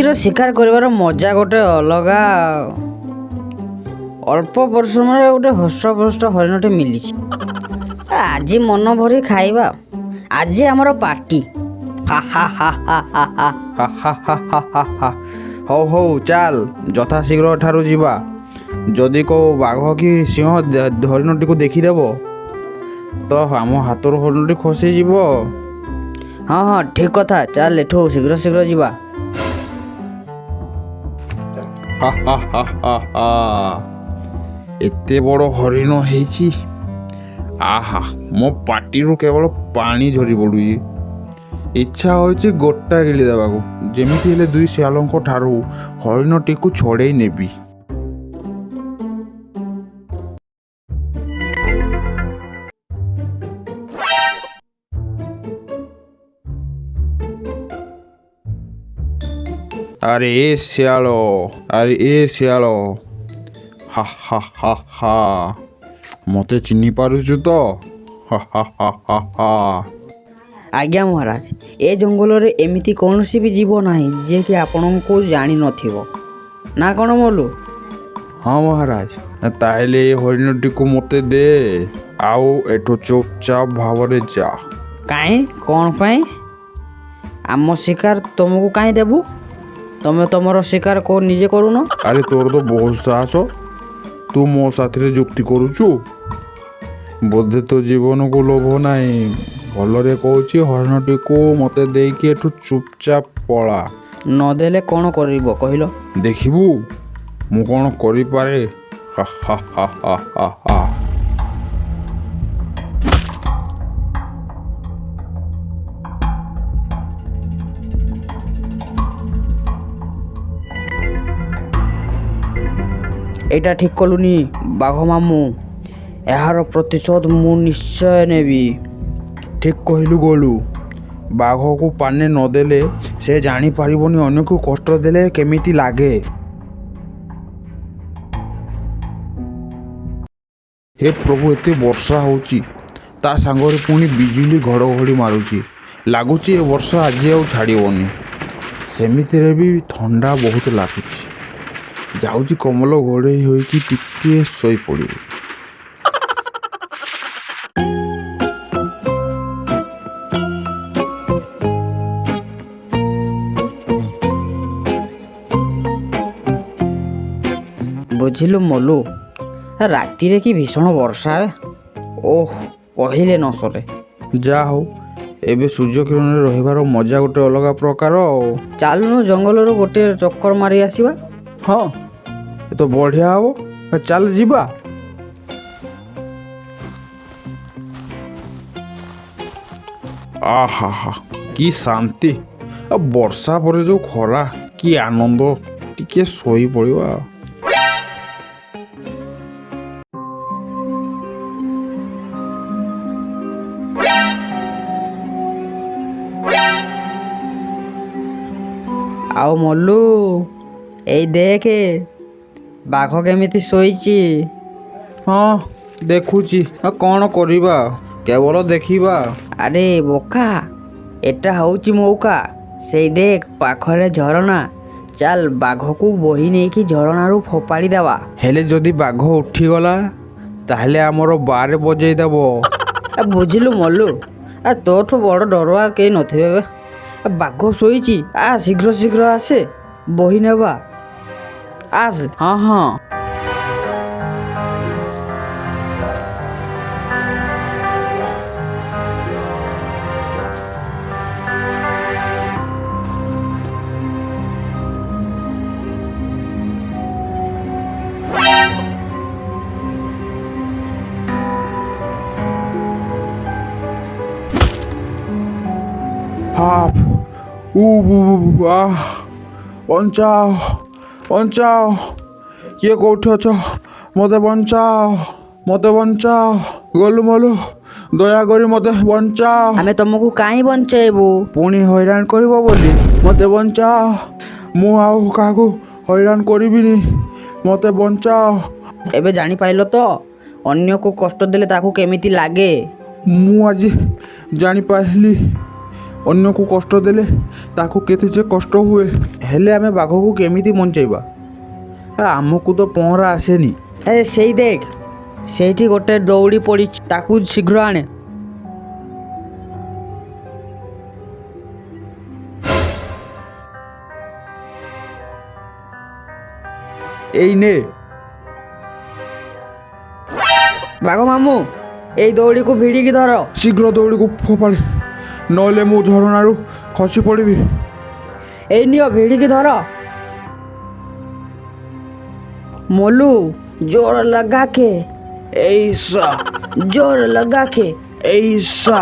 ଆଜିର ଶିକାର କରିବାର ମଜା ଗୋଟେ ଅଲଗା। ଅଳ୍ପ ପରିଶ୍ରମରେ ଗୋଟେ ହୃଷ୍ଟପୃଷ୍ଟ ହରିଣଟେ ମିଳିଛି। ଆଜି ମନ ଭରି ଖାଇବା, ଆଜି ଆମର ପାର୍ଟି। ହା ହା ହା ହା ହା ହା। ହା ହା ହା ହା ହା ହା। ହଉ ହଉ, ଚାଲ ଯଥାଶୀଘ୍ର ଏଠାରୁ ଯିବା। ଯଦି କେଉଁ ବାଘ କି ସିଂହ ହରିଣଟିକୁ ଦେଖିଦେବ ତ ଆମ ହାତରୁ ହରିଣଟି ଖସିଯିବ। ହଁ ହଁ, ଠିକ୍ କଥା, ଚାଲ ଏଠୁ ଶୀଘ୍ର ଶୀଘ୍ର ଯିବା। ହା ହା ହା ହା ହା। ଏତେ ବଡ଼ ହରିଣ ହେଇଛି, ଆହା, ମୋ ପାଟିରୁ କେବଳ ପାଣି ଝରି ପଡ଼ୁଛି। ଇଚ୍ଛା ହେଉଛି ଗୋଟା ଗିଳି ଦେବାକୁ। ଯେମିତି ହେଲେ ଦୁଇ ଶିଆଳଙ୍କ ଠାରୁ ହରିଣଟିକୁ ଛଡ଼େଇ ନେବି। ଆରେ ଏ ଶିଆଳ, ଆରେ ଏ ଶିଆଳ, ହା ହା ହା ହା, ମୋତେ ଚିହ୍ନି ପାରୁଛୁ ତ? ହା ହା ହା ହା ହା। ଆଜ୍ଞା ମହାରାଜ, ଏ ଜଙ୍ଗଲରେ ଏମିତି କୌଣସି ବି ଜୀବ ନାହିଁ ଯିଏକି ଆପଣଙ୍କୁ ଜାଣିନଥିବ, ନା କ'ଣ ମଲୁ? ହଁ ମହାରାଜ। ତାହେଲେ ଏ ହରିଣଟିକୁ ମୋତେ ଦେ ଆଉ ଏଠୁ ଚୁପଚାପ ଭାବରେ ଯା। କାଇଁ, କ'ଣ ପାଇଁ? ଆମ ଶିକାର ତୁମକୁ କାହିଁ ଦେବୁ? ତମେ ତମର ଶିକାର ନିଜେ କରୁନ। ଆରେ ତୋର ତ ବହୁତ ସାହସ, ତୁ ମୋ ସାଥିରେ ଯୁକ୍ତି କରୁଛୁ। ବୋଧେ ତୋ ଜୀବନକୁ ଲୋଭ ନାହିଁ। ଭଲରେ କହୁଛି, ହରିଣଟିକୁ ମୋତେ ଦେଇକି ଏଠୁ ଚୁପଚାପ ପଳା। ନଦେଲେ କ'ଣ କରିବ କହିଲ? ଦେଖିବୁ ମୁଁ କ'ଣ କରିପାରେ। ହା ହା ହା ହା ହା ହା। ଏଇଟା ଠିକ୍ କଲୁନି ବାଘ ମାମୁଁ, ଏହାର ପ୍ରତିଶୋଧ ମୁଁ ନିଶ୍ଚୟ ନେବି। ଠିକ୍ କହିଲୁ ଗୋଲୁ, ବାଘକୁ ପାନେ ନଦେଲେ ସେ ଜାଣିପାରିବନି ଅନ୍ୟକୁ କଷ୍ଟ ଦେଲେ କେମିତି ଲାଗେ। ହେ ପ୍ରଭୁ, ଏତେ ବର୍ଷା ହେଉଛି, ତା ସାଙ୍ଗରେ ପୁଣି ବିଜୁଳି ଘଡ଼ଘଡ଼ି ମାରୁଛି। ଲାଗୁଛି ଏ ବର୍ଷା ଆଜି ଆଉ ଛାଡ଼ିବନି। ସେମିତିରେ ବି ଥଣ୍ଡା ବହୁତ ଲାଗୁଛି। ଯାଉଛି କମ୍ବଳ ଘୋଡ଼େଇ ହୋଇକି ଟିକେ ଶୋଇପଡ଼ିବି। ବୁଝିଲୁ ମଲୁ, ରାତିରେ କି ଭୀଷଣ ବର୍ଷା, ଓହ କହିଲେ ନ ସରେ। ଯାହା ହଉ, ଏବେ ସୂର୍ଯ୍ୟ କିରଣରେ ରହିବାର ମଜା ଗୋଟେ ଅଲଗା ପ୍ରକାର ଆଉ। ଚାଲୁନୁ ଜଙ୍ଗଲରୁ ଗୋଟେ ଚକ୍କର ମାରି ଆସିବା। ହଁ, ଏ ତ ବଢ଼ିଆ ହବ, ଚାଲ ଯିବା। ଆହା ହା, କି ଶାନ୍ତି! ଆଉ ବର୍ଷା ପରେ ଯୋଉ ଖରା, କି ଆନନ୍ଦ! ଟିକେ ଶୋଇପଡ଼ିବା। ଆଉ ମଲୁ, ଏଇ ଦେଖେ ବାଘ କେମିତି ଶୋଇଛି। ହଁ ଦେଖୁଛି, ଆଉ କ'ଣ କରିବା, କେବଳ ଦେଖିବା। ଆରେ ବୋକା, ଏଟା ହେଉଛି ମୌକା। ସେଇ ଦେଖ ପାଖରେ ଝରଣା, ଚାଲ ବାଘକୁ ବୋହି ନେଇକି ଝରଣାରୁ ଫୋପାଡ଼ି ଦେବା। ହେଲେ ଯଦି ବାଘ ଉଠିଗଲା ତାହେଲେ ଆମର ବାରେ ବଜେଇ ଦେବ। ବୁଝିଲୁ ମଲୁ, ତୋଠୁ ବଡ଼ ଡରୁଆ କେହି ନଥିବେ ବେ। ବାଘ ଶୋଇଛି, ଆ ଶୀଘ୍ର ଶୀଘ୍ର ଆସେ, ବୋହି ନେବା, ଆସ। ହଁ ହଁ। ହାଫ୍ ଉ ବୁ ବୁ, ଆহ, ବଞ୍ଚାଅ ବଞ୍ଚାଅ, କିଏ କୋଉଠି ଅଛ, ମୋତେ ବଞ୍ଚାଅ, ମୋତେ ବଞ୍ଚାଅ। ଗଲୁ ମଲୁ, ଦୟାକରି ମୋତେ ବଞ୍ଚାଅ। ଆମେ ତମକୁ କାହିଁ ବଞ୍ଚେଇବୁ? ପୁଣି ହଇରାଣ କରିବ ବୋଲି। ମୋତେ ବଞ୍ଚାଅ, ମୁଁ ଆଉ କାହାକୁ ହଇରାଣ କରିବିନି, ମୋତେ ବଞ୍ଚାଅ। ଏବେ ଜାଣିପାରିଲ ତ ଅନ୍ୟକୁ କଷ୍ଟ ଦେଲେ ତାକୁ କେମିତି ଲାଗେ? ମୁଁ ଆଜି ଜାଣିପାରିଲି ଅନ୍ୟକୁ କଷ୍ଟ ଦେଲେ ତାକୁ କେତେ ଯେ କଷ୍ଟ ହୁଏ। ହେଲେ ଆମେ ବାଘକୁ କେମିତି ବଞ୍ଚେଇବା? ଆମକୁ ତ ପହଁରା ଆସେନି। ଆରେ ସେଇ ଦେଖ, ସେଇଠି ଗୋଟେ ଦଉଡ଼ି ପଡ଼ିଛି, ତାକୁ ଶୀଘ୍ର ଆଣେ। ଏଇ ନେ। ବାଘ ମାମୁଁ, ଏଇ ଦଉଡ଼ିକୁ ଭିଡ଼ିକି ଧର। ଶୀଘ୍ର ଦଉଡ଼ିକୁ ଫୋପାଡ଼େ, ନହେଲେ ମୁଁ ଝରଣାରୁ ଖସି ପଡ଼ିବି। ଏଇ ନିଅ, ଭିଡ଼ିକି ଧର। ମୋଲୁ, ଜୋର ଲଗା କେ ଏଇସା। ଜୋର ଲଗା କେ ଏଇସା।